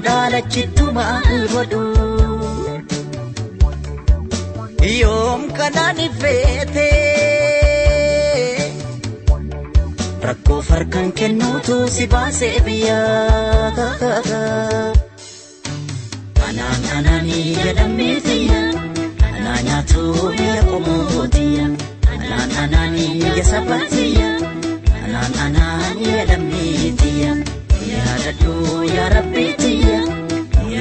obsuudhaa lachittu maal godhu? Yoom kanaan ifeete rakkoo farkan kennuutu si baasee biyyaa. Anaan anaanii jedhamee tiyya, anaa nyaatu biyya qomoo tiyya. Anaan anaanii biyya saba tiyya, anaan anaanii jedhamee tiyya. Yaadadhu yaa Rabbi tiyya,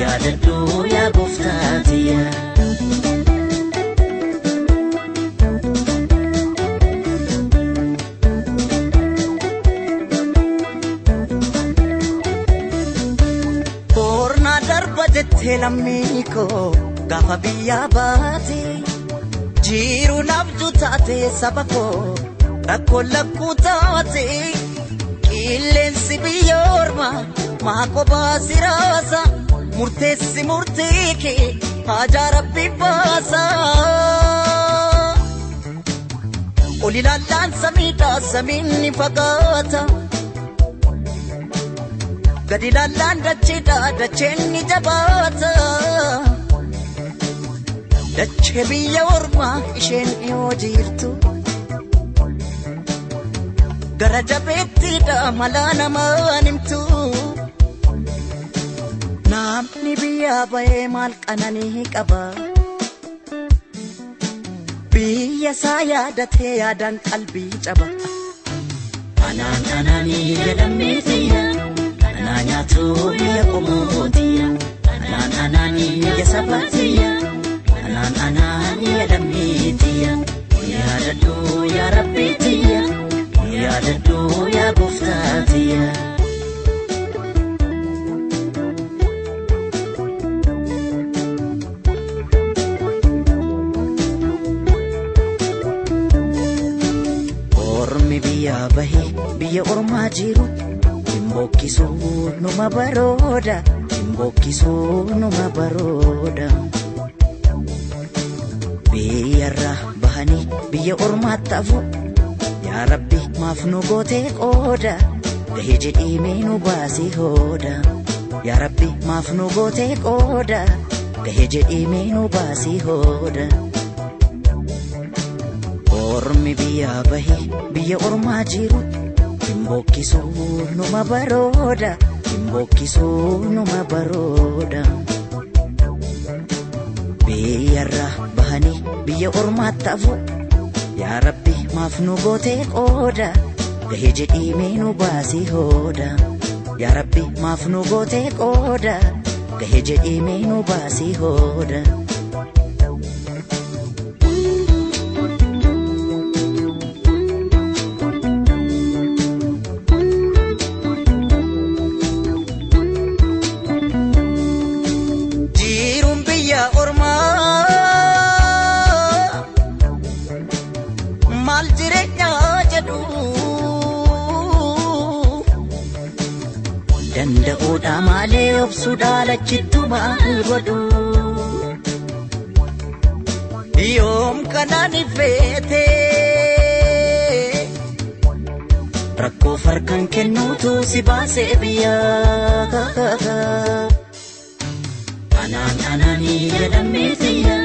yaadadhu yaa gooftaa tiyya. Boornaa darba jettee lammii koo gaafa biyyaa baate, jiru nabju taate saba koo rakkoo lakkuu taate. Qilleensi biyya ormaa maa kophaa si raasa, murteessi murtii kee haajaa Rabbi baasa. Ol ilaallaan samiidha samiin ni fagaata. Gad ilaallaan dacheedha dacheen ni jabaata. Dachee biyya ormaa isheen dhiyoo jirtu. Gara jabeettiidha malaa namaan himtu. Namni biyyaa bahee maal qananii qaba? Biyya isaa yaadatee yaadaan qalbii caba. Anaan anaanii jedhamee tiyya, anaa nyaatu biyya qomoo tiyya. Anaan anaanii biyya saba tiyya, anaan anaanii jedhamee tiyya. Yaadadhu yaa Rabbi tiyya, yaadadhu yaa gooftaa tiyya. Ormi biyyaa bahee biyya ormaa jiru hin bokkisuu numa barooda, hin bokkisuu numa barooda. Biyyarraa bahanii biyya ormaatti hafu, yaa Rabbi maaf nu gootee qooda, gahee jedhii mee nu baasii hooda. Yaa Rabbi maaf nu gootee qooda, gahee jedhii mee nu baasii hooda. Ormi biyyaa bahee biyya ormaa jiru hin bokkisuu numa barooda, hin bokkisuu numa barooda. Biyyarraa bahanii biyya ormaatti hafu, yaa Rabbi maaf nu gootee qooda, gahee jedhii mee nu baasii hooda. Yaa Rabbi maaf nu gootee qooda, gahee jedhii mee nu baasii hooda. Jiruun biyya ormaa maal jireenyaa jedhu, danda'uudha malee obsuudha lachittu maal godhu? Yoom kanaan ifeete rakkoo farkan kennuutu si baasee biyyaa. Anaan anaanii jedhamee tiyya,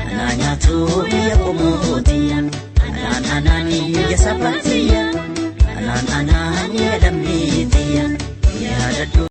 anaa nyaatu biyya qomoo tiyya. Anaan anaanii biyya saba tiyya, anaan anaanii jedhamee tiyya. Yaadadhu